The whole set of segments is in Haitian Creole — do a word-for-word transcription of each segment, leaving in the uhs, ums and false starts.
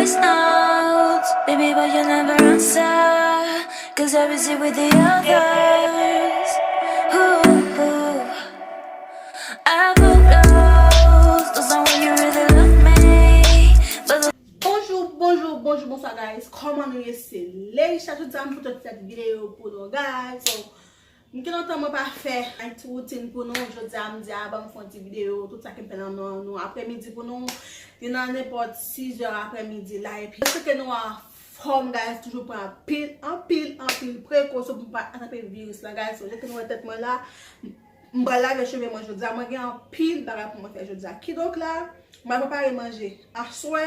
Notes, baby, but you never answer. Cause I was here with the others. Ooh, ooh. I put those, those on when you really love me. But Bonjou, bonjou, bonjou, bonswa guys. Kòman nou ye? Se Leisha. Jodi a m pote yon ti tèt videyo pou nou guys. So, m gen lontan mwen pa fè night routine pou nou. Jodi a m di a ban m fè yon ti videyo, tout sa ke m fè nan, nan, nan aprèmidi pou nou. Li nan nenpòt sis zè aprèmidi la. Epi, èske nou anfòm guys? Toujou pran anpil, anpil, anpil prekosyon pou m pa atrape viris la guys. So, jan ke nou wè tèt mwen la, m pral lave cheve mwen jodi a. Mwen gen anpil bagay pou mwen fè jodi a. Kidonk la, m pral prepare manje aswè.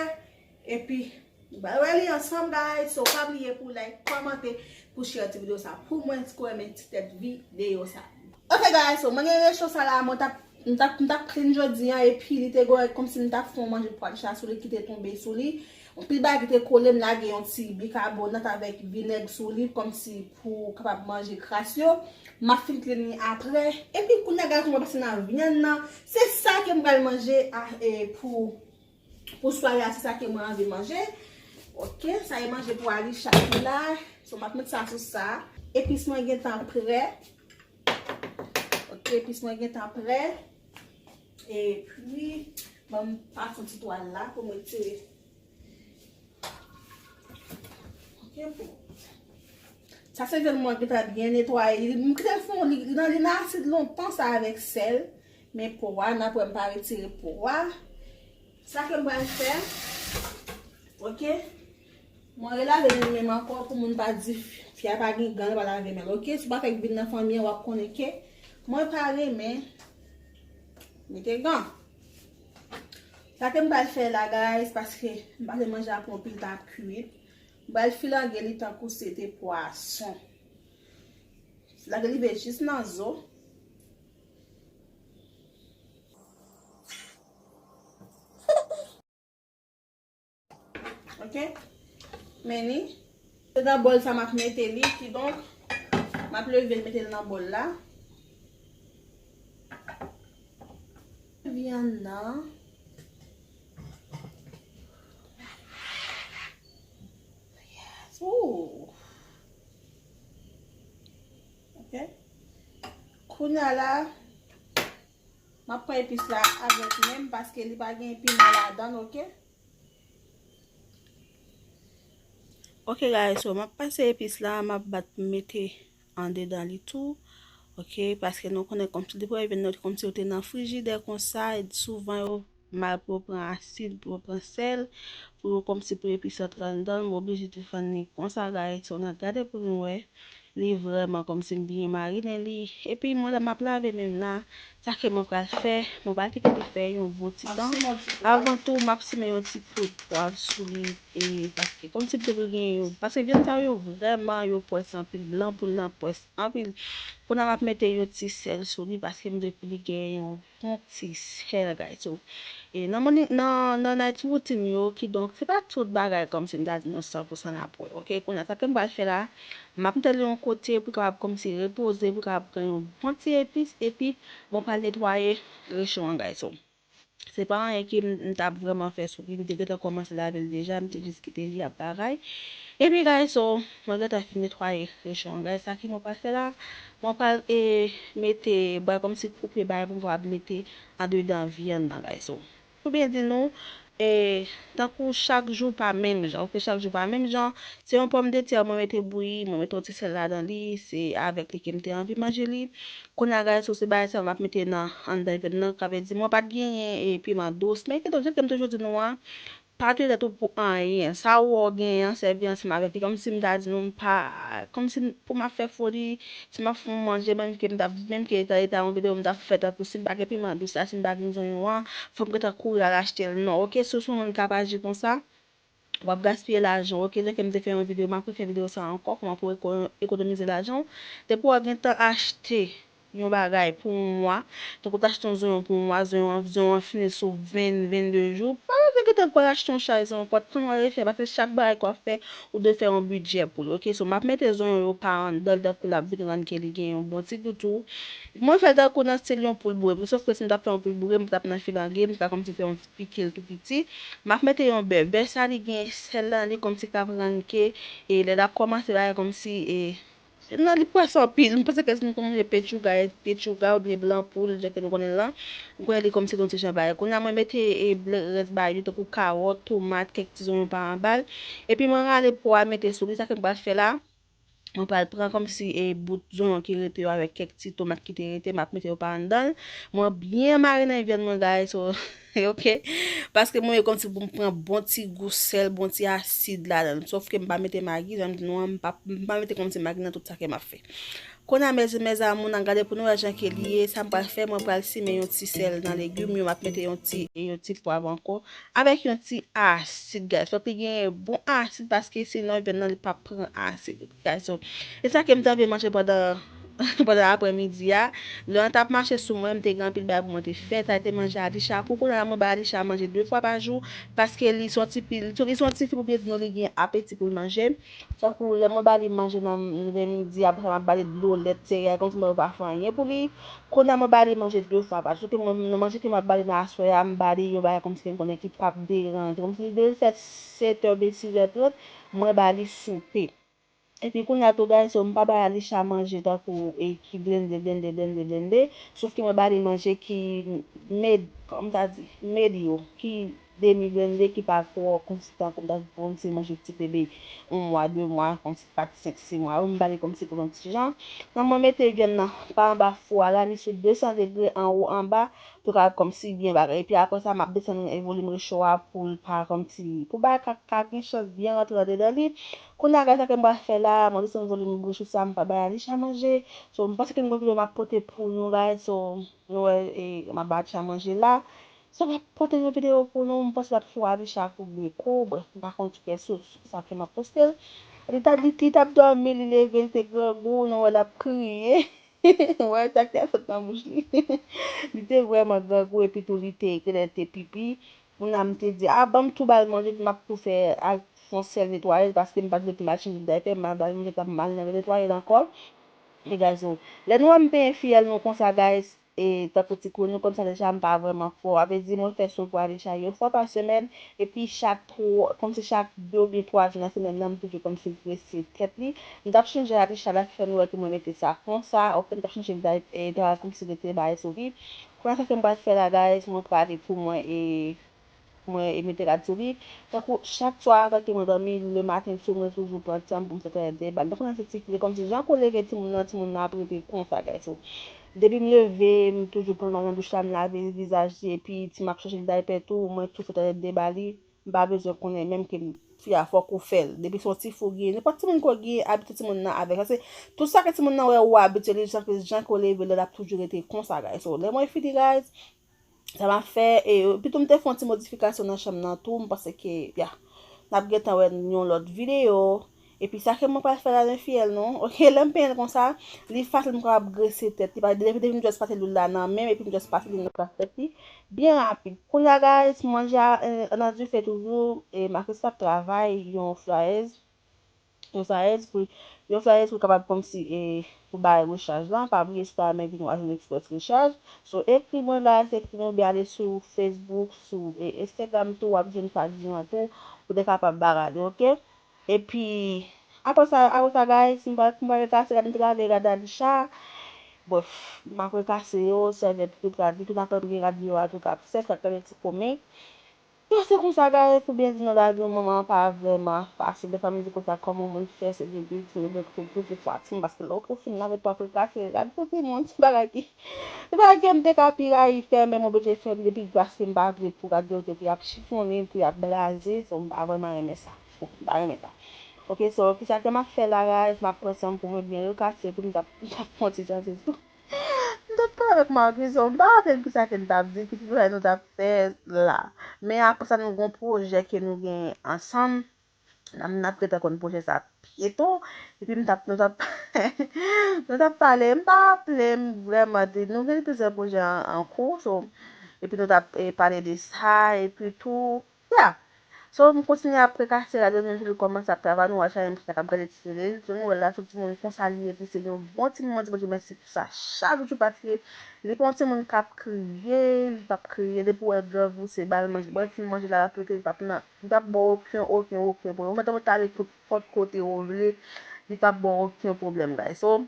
Epi, nou pral wè li ansanm guys. So, pa bliye pou like, kòmante, pou share ti videyo sa pou mwen, si w renmen ti tèt videyo sa. Ok guys, so mwen gen recho sa la, mwen t ap, m t ap, m t ap clean jodi a, epi li te gen kòmsi m t ap fè yon manje pwa de chat sou li ki te tonbe sou li. Anpil bagay ki te kole, m lage yon ti bikabonat avèk vinèg sou li, kòmsi pou kapab manje kras yo. M ap fin clean li apre. Epi kounye a guys, mwen pase nan vyann nan. Se sa ke m pral manje a, e, pou Pou sware a, se sa ke mwen anvi manje. Ok, sa e manje pou Alisha ki la. So, m ap met sa sou sa. Epis mwen gentan prè. Ok, epis mwen gentan prè. Epi, ban m pase yon ti twal la pou mwen tire. Ok, pou Sa se vyann mwen gentan byen netwaye. Li, m kite l fon, li, li nan, li nan asid lontan sa avèk sèl. Men po a, n ap wè m pa retire po a. Sa ke m pral fè, ok? Mwen relave men m ankò pou moun pa di fi a pa gen gan, li pa lave men l, ok? Si w pa fèk vin nan fanmi an, w ap konnen ke mwen pa renmen mete gan. Sa ke m pral fè la, guys, paske m pa vle manje a pran anpil tan ap kwit. M pral filange li tankou se te pwason. Filange li vin jis nan zo. Ok? Men li. Se nan bòl sa m ap mete li, kidonk, m ap leve l mete l nan bòl la. Vyann nan. Ooh. Ok. Kounye a la, m ap pran epis la avèk men m paske li pa gen piman ladan l, ok? Ok, guys, so m ap pase epis la, m ap bat pou m mete andedan li tou. Ok, paske nou konnen kòmsi depi w vin nou, kòmsi yo te nan frijidè konsa, e souvan yo mal pou yo pran asid, pou yo pran sèl, pou yo kòmsi pou epis antre anndan l, m oblije defann li konsa, guys. So, n a gade pou nou wè. Li vrèman kòmsi m byen marinen li. Epi, mwen la, m ap lave men m la. Sa ke mwen pral fè, mwen pral kite li fè yon bon ti tan. Avan tou, m ap simen yon ti poud pwav sou li. E, paske kòmsi m te vle gen yon, paske vyann sa yo vrèman, yo pwès anpil, blan poul lan pwès anpil. Kounye a m ap mete yon ti sèl sou li, paske m vle pou li gen yon bon ti sèl, guys. So, e nan, nan, nan night routine yo, kidonk, se pa tout bagay kòmsi m ta di nou san pou san n ap wè, ok? Kounye a, sa ke m pral fè la, m ap mete l yon kote pou l kapab kòmsi repoze, pou l kapab pran yon bon ti epis, epi mwen pral netwaye recho an, guys. So, se pa anyen ke m, m t ap vrèman fè sou li, m te gentan kòmanse lave l deja, m te jis kite li ap bagay. Epi, guys, so, mwen gentan fin netwaye recho an, guys. Sa ke mwen pral fè la, mwen pral, e, mete, bagay kòmsi koupe bagay pou mwen kapab mete andedan vyann nan, guys. So, pou byen di nou, e, tankou chak jou pa menm jan, ok, chak jou pa menm jan. Se yon pòmdetè mwen mete bouyi, mwen mete yon ti sèl ladan li, se avèk li ke m te anvi manje li. Kounye a, guys, so se bagay sa m ap mete nan, anndan vyann nan, sa vle di mwen pa t genyen, e, piman dous, men kidonk, jan ke m toujou di nou an, pa touye tèt ou pou anyen. Sa ou wè w genyen an, sèvi ansanm avèk li. Kòmsi m ta di nou, m pa, kòmsi pou m ap fè foli, si m ap fè yon manje, menm ke m t ap, menm ke ta, ta yon videyo, m t ap fè tankou si m pa gen piman dous la, si m pa gen zonyon an, fò m gentan kouri al achte l. Non, ok, si w se yon moun k ap aji konsa, w ap gaspiye lajan w, ok? Jan ke m te fè yon videyo, m ap refè videyo sa a ankò, kòman pou eko-, ekonomize lajan w. Depi w gentan achte yon bagay pou yon mwa. Tankou w t achte yon zonyon pou yon mwa, zonyon an, zonyon an fini sou ven, vennde jou. Pa bezwen gentan pou w al achte yon chay zonyon pou w tann w al refè, paske chak bagay ke w ap fè, ou dwe fè yon bidjè pou li, oke? So, m ap mete zonyon yo pa anndan l, tankou l ap vin rann ke li gen yon bon ti gou tou. Mwen fè l tankou nan stil yon poul boure, sòf ke si m t ap fè yon poul boure, m t ap nan filange, m t ap kòmsi fè yon pikil tou piti. M ap mete yon bè. Bè sa, li gen sèl nan li, kòmsi k ap rann ke, e lè l ap kòmanse bagay kòmsi, e, nan li pwès anpil. M panse ke si nou konn manje petchouga, petchouga oubyen blan poul, jan ke nou konnen l lan, ou konnen li kòmsi gon ti jan bagay. Kounye a mwen mete, e, ble-, rès bagay yo, tankou kawòt, tomat, kèk ti zonyon pa anba l. Epi mwen rale po a mete sou li, sa ke m pral fè la. Mwen pral pran kòmsi, e, bout zonyon ki rete yo avèk kèk ti tomat ki te rete, m ap mete yo pa anndan l. Mwen byen marinen vyann mwen, guys, so, oke. Paske mwen, e, kòmsi pou m pran bon ti gou sèl, bon ti asid ladan l. Sòf ke m pa mete magi, jan m di nou an, m pa, m pa mete kòmsi magi nan tout sa ke m ap fè. Kounye a, mes, mes amours, n a gade pou nou wè jan ke li ye. Sa m pral fè, mwen pral simen yon ti sèl nan legim yo, m ap mete yon ti, yon ti pwav ankò. Avèk yon ti asid, guys. Fòk li gen bon asid paske sinon, vyann nan li p ap pran asid, guys. So, e sa ke m te anvi manje pandan, pandan aprèmidi a. Lè an t ap mache sou mwen, m te gen anpil bagay pou mwen te fè. Sa te manje Alisha. Pou kounye a, mwen ba Alisha manje de fwa pa jou paske li se yon ti fi, li se yon ti fi pou byen di nou li gen apeti pou l manje. Tankou lè mwen ba li manje nan, nan midi, apre sa, m ap ba li dlo, lèt, sereyal, kòmsi mwen pa fè anyen pou li. Kounye a mwen ba li manje de fwa pa jou. Ke mwen, nan manje ke m ap ba li nan aswè a, m ba li yon bagay kòmsi ke m konnen ki p ap deranje. Kòmsi li dwe fè sèt è oubyen sis è trant, mwen ba li soupe. Epi kounye a tou, guys, so, m pa ba Alisha manje tankou e ki blende, blende, blende, blende. Sòf ke mwen ba li manje ki med, kòman ta di, medyo, ki demi blende, ki pa twò konsistan, kòm ta di, pou yon ti manje ti bebe, yon mwa, de mwa, kòmsi kat, senk, sis mwa. Wi, m ba li kòmsi pou yon ti jan. Nan mwen mete vyann nan pa anba fou a la, li sou de san degre anwo anba, pou l ka kòmsi byen bagay. Epi apre sa, m ap desann volim recho a pou l pa kòmsi, pou bagay ka, ka gen chans byen rantre andedan li. Kounye a, guys, sa ke m pral fè la, mwen desann volim recho sa, m pa bay Alisha manje. So, m panse ke m gon videyo m ap pote pou nou, guys. So, nou wè, e, m ap bay Alisha manje la. So, m ap pote yon videyo pou nou. M panse l ap sou Alisha koube kou. Brèf, m pa konn ki kè sou, sou sa ke m ap poste l. Li t ap, li, li t ap dòmi, li leve, li te grangou, nou wè l ap kriye. Wè, sa ki te sot nan bouch li. Li te vrèman grangou, epi tou li te, genlè te pipi. Kounye a m te di, a, ban m tou ba l manje, epi m ap tou fè, al fè yon sèl netwayaj, paske m pa t vle pou m al chanje daypè, m al ba l manje, t ap mal netwaye l ankò. E guys, oh, lè nou wè m penyen fiyèl nou konsa, guys, e tankou ti kouri nou kòmsa deja, m pa vrèman fò. Sa vle di mwen fè swen pou Alisha yon fwa pa semèn, epi chak twa, kòmsi chak de oubyen twa jou nan semèn nan, m toujou kòmsi grese tèt li. M t ap chanje Alisha la ki fè nou wè ke mwen mete sa konsa, oke, m t ap chanje daypè, e, daypè kòmsi rete bagay sou li. Kounye a sa ke m pral fè la, guys, mwen prale pou mwen, e, mwen, e, mete rad sou li. Tankou chak swa avan ke mwen dòmi, lematen, so, mwen toujou pran tan pou m fè twaye de bal. Donk, mwen se ti kle kòmsi jan ke w leve timoun nan, timoun nan ap rete konsa, guys. So, depi m leve, m toujou pran nan douch la, m lave vizaj li, epi si m ap chanje daypè tou, mwen tou fè twaye de bal li. M pa bezwen konnen menm ke fi a fòk ou fè l. Depi se yon ti fi w genyen, nenpòt timoun ke w genyen, abitye timoun nan avèk. Paske tout sa ke timoun nan wè ou abitye li, jan ke, jan ke w leve l, l ap toujou rete konsa, guys. So, lè mwen fini, guys, sa m ap fè, e, epi tou m te fè yon ti modifikasyon nan chanm nan tou, m panse ke, ya, n ap gentan wè yon lòt videyo. Epi sa ke mwen pral fè la, men fiyèl nou, oke, lè m penyen l konsa, li fasil, m kapab grese tèt li, paske depi, depi m just pase lwil la nan men m, epi m just pase lwil nan plas tèt li, byen rapid. Kounye a, guys, manje a, e, nan dife toujou, e, Marcus ap travay yon flayèz, yon flayèz pou, yon flayèz pou kapab kòmsi, e, pou bay rechaj lan. Pa bliye si w ta renmen vin w a jwenn eksprès rechaj. So, ekri mwen, guys, ekri mwen, oubyen ale sou Facebook, sou, e, Instagram tou, w ap jwenn paj nou an tou, pou te kapab barale, oke? Epi, apre sa, apre sa, guys, m pral, m pral rekase rad, m te lave rad Alisha. Brèf, m ap rekase yo, sèvyèt tou, rad li tou, m ap gen rad yo a tou k ap sèch, k ap fè ti komen. Yo, se konsa, guys, pou byen di nou, lavi yon manman pa vrèman fasil. Defwa m di konsa, kòman moun fè se de, de, de, de, de, de, de fatin, paske lè w fin lave, w ap rekase rad pou timoun, se bagay ki, se bagay ke m te ka pi rayi fè, men m oblije fè l, depi paske m pa vle pou rad yo te, pou y ap chifonnen, pou y ap blaze, so, m pa vrèman renmen sa. M pa renmen sa. Oke, so, kisa ke m ap fè la, guys? M ap pran san m pou mwen byen rekase, epi m t ap, m t ap fè yon ti chante tou. M t ap pale avèk Marcus, so, m pa rapèl kisa ke m t ap di, ki ti bagay nou t ap fè la. Men apre sa, nou gon pwojè ke nou gen ansanm. N ap, n ap gentan konn pwojè sa byento. Epi m t ap, nou t ap, nou t ap pale, m pa raple m vrèman de, nou gen plizyè pwojè an, an kou, so, epi nou t ap eh, pale de sa, epi tou, yeah. So, m kontinye ap prekase la, demen jou li kòmanse ap travay, nou wè sa, m t ap gade ti tele, so, nou wè la, sou timoun konsa li ye, epi se yon bon timoun, di Bondye mèsi pou sa, chak jou pa t ye, li pa yon timoun k ap kriye, li p ap kriye, depi w wè l grangou, se ba l manje, ba l fin manje la, l ap rete, li p ap nan, li p ap ba w okenn, okenn, okenn pwoblèm. Ou mèt antre ale tout, nenpòt kote ou vle, li p ap ba w okenn pwoblèm, guys. So,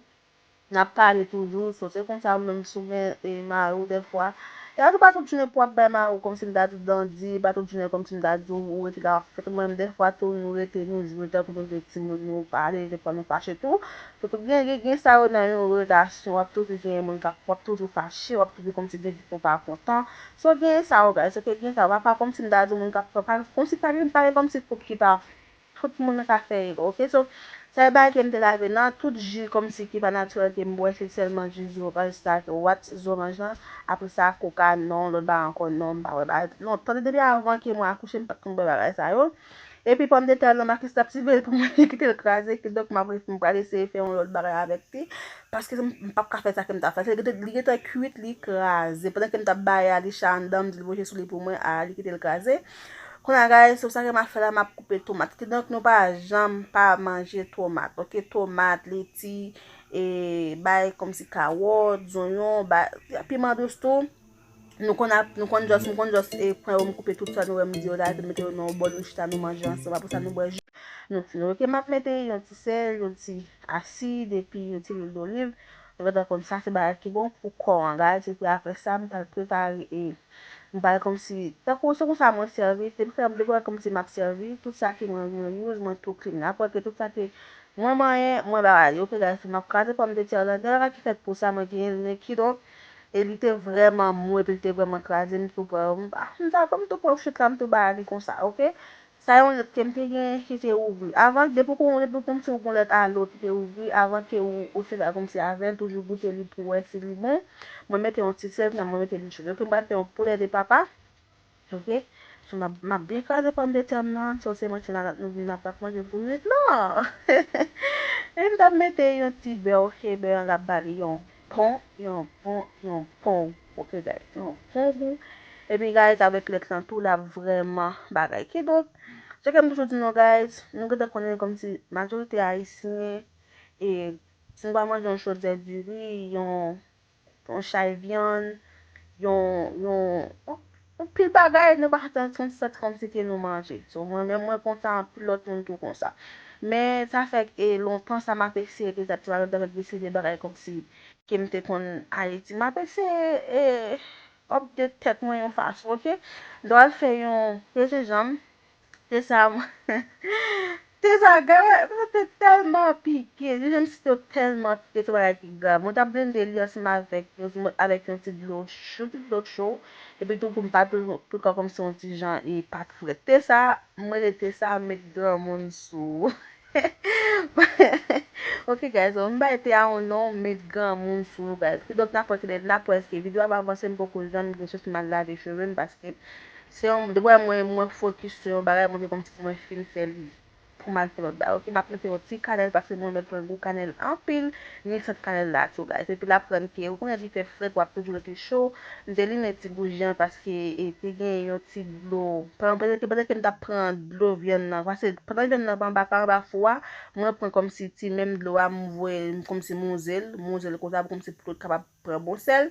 n ap pale toujou, so, se konsa ou menm si w gen eh, mari w dèfwa. E a tou pa tout jounen pou w ap bay mari w kòmsi m ta di w dandi, pa tout jounen kòmsi m ta di w ou rete la w ap fè tout mwen menm dèfwa tou nou rete nou jwe tankou nou de timoun nou pale, dèfwa nou fache tou. Sirtou gen, gen, gen sa yo nan yon relasyon, w ap toujou gen moun k ap, w ap toujou fache, w ap toujou kòmsi gen jou ou pa kontan. So gen sa yo, guys, ok, gen sa yo. Pa, pa kòmsi m ta di moun k ap, pa, kòmsi pa gen, pa gen kòmsi koup ki pa, tout moun ka fè erè, ok? So, sa e bagay ke m te lave nan, tout ji kòmsi ki pa natirèl ke m bwè, se sèlman ji zoranj sa, ke wat zoranj lan, apre sa, koka, non, lòt bagay ankò, non, m pa wè bagay, non, tande depi avan ke mwen akouche, m pa t konn bwè bagay sa yo. Epi pòmdetè lan Marcus t ap siveye pou mwen, li kite l kraze, kidonk m ap, m pral eseye fè yon lòt bagay avèk li, paske m p ap ka fè sa ke m t ap fè. Li gentan, li gentan kuit, li kraze. Pandan ke m t ap bay Alisha anndan, m di l voye sou li pou mwen, a, li kite l kraze. Kounye a, guys, so sa ke m ap fè la, m ap koupe tomat. Kidonk nou pa janm pa manje tomat, ok? Tomat, leti, e, bay kòmsi kawòt, zonyon, bay, piman dous tou. Nou konn ap, nou konn just, m konn just eh, pran yo, m koupe tout sa nou wè m di yo la, epi m mete yo nan yon bòl, nou chita, nou manje ansanm. Apre sa, nou bwè ji. Nou fin, ok, m ap mete yon ti sèl, yon ti asid, epi yon ti lwil doliv. Nou gentan konn sa, se bagay ki bon pou kò an, guys. Epi apre sa, m pral prepare, e, m pral kòmsi, tankou se konsa mwen sèvi, se m fè m depi kòmsi m ap sèvi, tout sa ki mwen, mwen use, mwen tou clean. Apre ke tout sa ke mwen manyen, mwen bagay, ok, guys, m ap kraze pòmdetè lan, gen bagay ki fèt pou sa, mwen genyen l, men kidonk, e li te vrèman mou, epi li te vrèman kraze, m tou pran, m, ah, m ta, m tou pran chit la, m tou ba li konsa, ok? Sa yon lèt ke m te gen ki te ouvri. Avan, depi pou, depi pou m sou gon lèt alo ki te ouvri, avan ke ou, ou se la kòmsi avè l, toujou goute li pou wè si li bon. Mwen mete yon ti sèl, mwen mete li cho. Ok, m pral fè yon poulè de papa. Ok? So, m ap, m ap byen kraze pòmdetè m nan. So, se mwen ki nan, nou vin ap manje pou nwit lan. E m t ap mete yon ti bè, ok? Bè an l ap ba li yon bon, yon bon, yon bon, ok, guys? Yon bon gou. Epi, guys, avèk lèt lan tou, l ap vrèman bagay. Kidonk, se ke m toujou di nou, guys, nou gentan konnen kòmsi majorite ayisyen, e si nou pa manje yon chodyè diri, yon yon chay vyann, yon, yon, yon pil bagay, nou pa santi, santi kòmsi ke nou manje. So, mwen menm, mwen konsa, anpil lòt moun tou konsa. Men, sa fè ke lontan sa, m ap eseye, petèt, ti bagay, petèt, eseye de bagay kòmsi ke m te konn Ayiti. M ap eseye, e, update tèt mwen yon fason, ok? M t al fè yon, yon jenjanm, Te sa, mwen. Te sa, gade, sa te tèlman pike. Li menm si te tèlman pike, se bagay ki grav. Mwen t ap blende li ansanm avèk, avèk yon ti dlo cho, ti dlo cho. Epi tou pou m pa tou, tou ka kòmsi yon ti jan e pat frèt. Te sa, mwen rete sa, met granmoun sou. Ok, guys, so, m bay te a yon non, met granmoun sou, guys. Kidonk, n ap wè kilè, n ap wè èske videyo a va avanse, m poko janm gen chans pou m al lave cheve m, paske Se yon, depi mwen, mwen fokis sou yon bagay, mwen vle kòmsi pou mwen fin fè li. Pou m al fè lòt bagay. Ok, m ap mete yon ti kanèl, paske mwen mèt pran gou kanèl anpil, ni sant kanèl la tou, guys. Epi l aprann ke, ou konnen li fè frèt, w ap toujou rete cho. M te limen ti bouji an, paske e, te gen yon ti dlo. Pandan, pandan ke, pandan ke m t ap pran dlo vyann nan, paske pandan vyann nan pa anba, pa anba fou a, mwen pran kòmsi ti menm dlo a, m voye, m kòmsi mouze l, mouze l konsa, pou kòmsi pou l kapab pran bon sèl.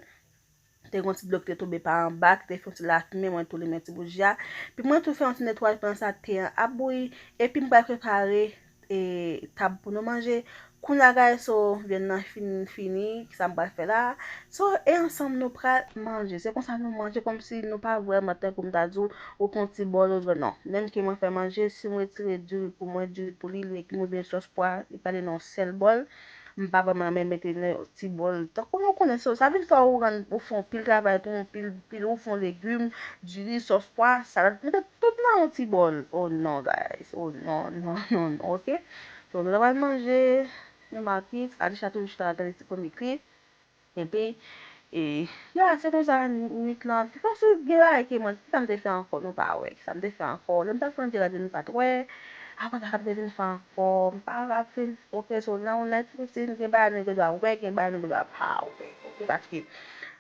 Te gen yon ti dlo ki te tonbe pa anba, ki te fè yon ti lafimen, mwen tou limen ti bouji a. Epi mwen tou fè yon ti netwayaj pandan sa te an ap bouyi. Epi m pral prepare e, tab pou nou manje. Kounye a, guys, so, vyann nan fin fini, kisa m pral fè la? So, e ansanm nou pral manje. Se konsa nou manje, kòmsi nou pa vrèman, tankou m ta di w, ou pran yon ti bòl, ou non. Menm ke mwen fè manje, si m retire diri pou mwen, diri pou li, legim oubyen sòs pwa, li prale nan yon sèl bòl. M pa vrèman renmen mete nan yon ti bòl. Tankou nou konnen sa, sa vin fè ou rann, ou fè yon pil travay tou, yon pil, pil, ou fè yon legim, diri, sòs pwa, salad, mete tout nan yon ti bòl. Oh non, guys. Oh non, non, non, non, ok? So, nou ta pral manje, nou makit, Alisha toujou chita la gade ti komik li. Epi, e, ya, se konsa, nwit lan. Kisa m te fè ankò, nou pa wè. Kisa m te fè ankò? Lè m t ap fè manje la, nou pa t wè. Apre sa, sa te vin fè ankò. M pa ka fin, oke, so, nan yon lè difisil, gen bagay nou gen dwa wè, gen bagay nou gen dwa pa wè. Oke, paske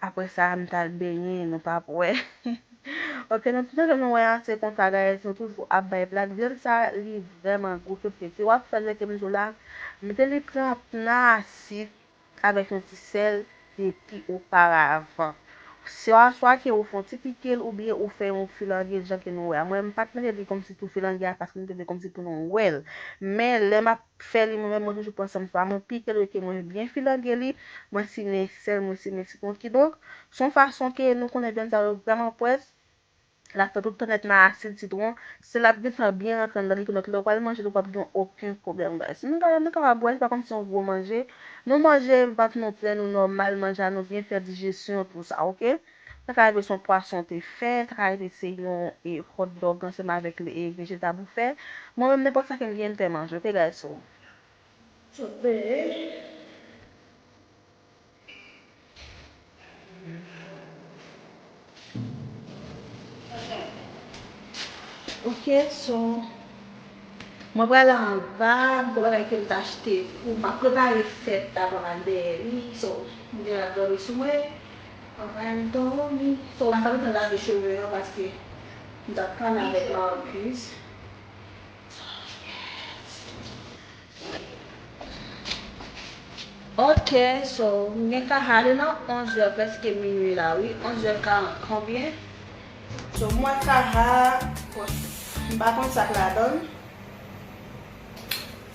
apre sa, m t al benyen, nou p ap wè. Oke, nou, nou, nou wè an, se konsa, guys, nou toujou ap bay blag. Vyann sa, li vrèman gou, tout se, si w ap fè l, ke m di w la, mete li trant nan asid, avèk yon ti sèl depi oparavan. Swa, swa ke ou fè yon ti pike l oubyen ou fè yon filange jan ke nou wè a. Mwen, m pa t mete li kòmsi pou filange a, paske m te vle kòmsi pou nou wè l. Men, lè m ap fè li, mwen menm, mwen toujou pran san m, swa mwen pike l, oke, mwen byen filange li, mwen simen sèl, mwen simen sitwon. Kidonk, se yon fason ke nou konnen vyann sa yo vrèman près, l ap fè tout tan nèt nan asid sitwon, sèl la ap gentan byen rantre anndan li, kidonk lè w pral manje l, ou p ap gen okenn pwoblèm, guys. Nou ka, nou kapab wè, se pa kòmsi yon gwo manje. Nou manje, vant nou plen, nou nòmal, manje a nou byen fè dijesyon, tou sa, oke? Sa ka rive se yon pwason w te fè, sa ka rive se yon, e, hot dog ansanm avèk, e, vejetab ou fè. Mwen menm, nenpòt sa ke m gen, m fè manje, oke, guys? So, so, babe. Ok, so, mwen pral anba, m gon bagay ke m t achte pou m ap prepare fèt avan m al dèyè li, so, m gen ap dòmi sou mwen, mwen pral dòmi, so, m pa t ap lave cheve yo paske m t ap pale avèk Marcus. Ok, so, m gen ka ale nan onzè, prèske minui la, wi. Onzè karant, konbyen? So, m wè kaha, m pa konn sa k ladan l.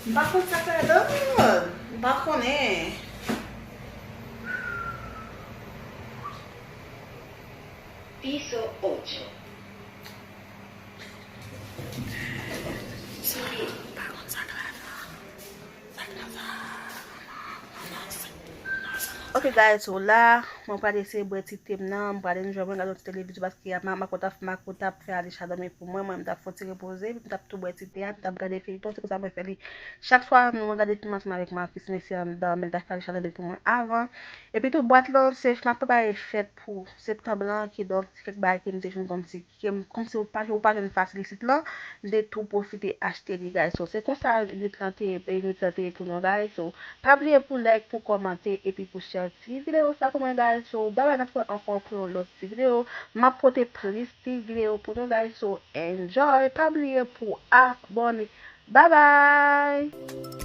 M pa konn sa k ladan l. M pa konnen. Piso ocho. Ok, guys, so la, mwen pral eseye bwè ti te m nan, mwen pral enjoy, mwen gade yon ti televizyon, paske ma, Makota, Makota ap fè Alisha dòmi pou mwen, mwen, m t ap fè yon ti repoze, epi m t ap tou bwè ti te a, m t ap gade feyton, se konsa mwen fè li. Chak swa, nou, mwen gade fim ansanm avèk Marcus, mesye anndan, men l t ap fè Alisha dòmi pou mwen avan. Epi tou, bwat lan, se, m ap prepare fèt pou septanm lan, kidonk, se kèk bagay ke m te jwenn kòmsi ke m, kòmsi ou pa, ou pa jwenn fasil isit lan, m te tou pwofite achte li, guys. So, se konsa nwit lan te ye, e, nwit lan te ye pou nou, guys. So, pa bliye pou like, pou kòmante, epi pou share ti videyo sa pou mwen, guys. So, babay, n ap wè ankò pou yon lòt ti videyo. M ap pote plis ti videyo pou nou, guys. So, enjoy. Pa bliye pou abòne. Babay!